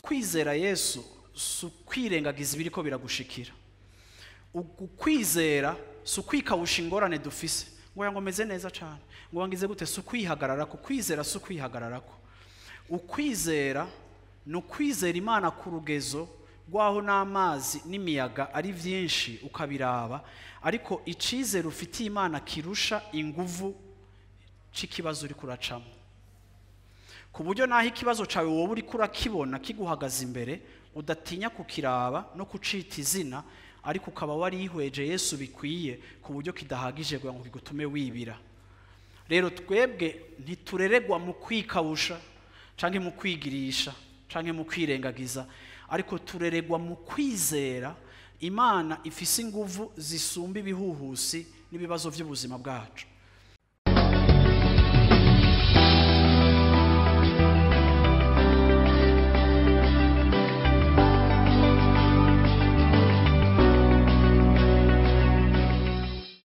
Kwizera Yesu si ukwirengagiza ibiriko biragushikira. Ukwizera si ukwikawusha ingorane dufise, ngo ngo meze neza cyane, ngo wangize gute, si ukwihagararako. Kwizera si ukwihagararako. Ukwizera ni ukwizera Imana ku rugezo rwaho n'amazi n'imiyaga ari byinshi ukabiraba, ariko icizere ufitiye Imana kirusha inguvu c'ikibazo uri kuracamo, ku buryo naho ikibazo cyawe wowe uri kurakibona kiguhagaze imbere, udatinya kukiraba no kucita izina, ariko ukaba warihweje Yesu bikwiye ku buryo kidahagije kugira ngo kigutume wibira. Rero twebwe ntitureregwa mu kwikawusha canke mu kwigirisha canke mu kwirengagiza, ariko tureregwa mu kwizera Imana ifise inguvu zisumba ibihuhusi n'ibibazo by'ubuzima bwacu.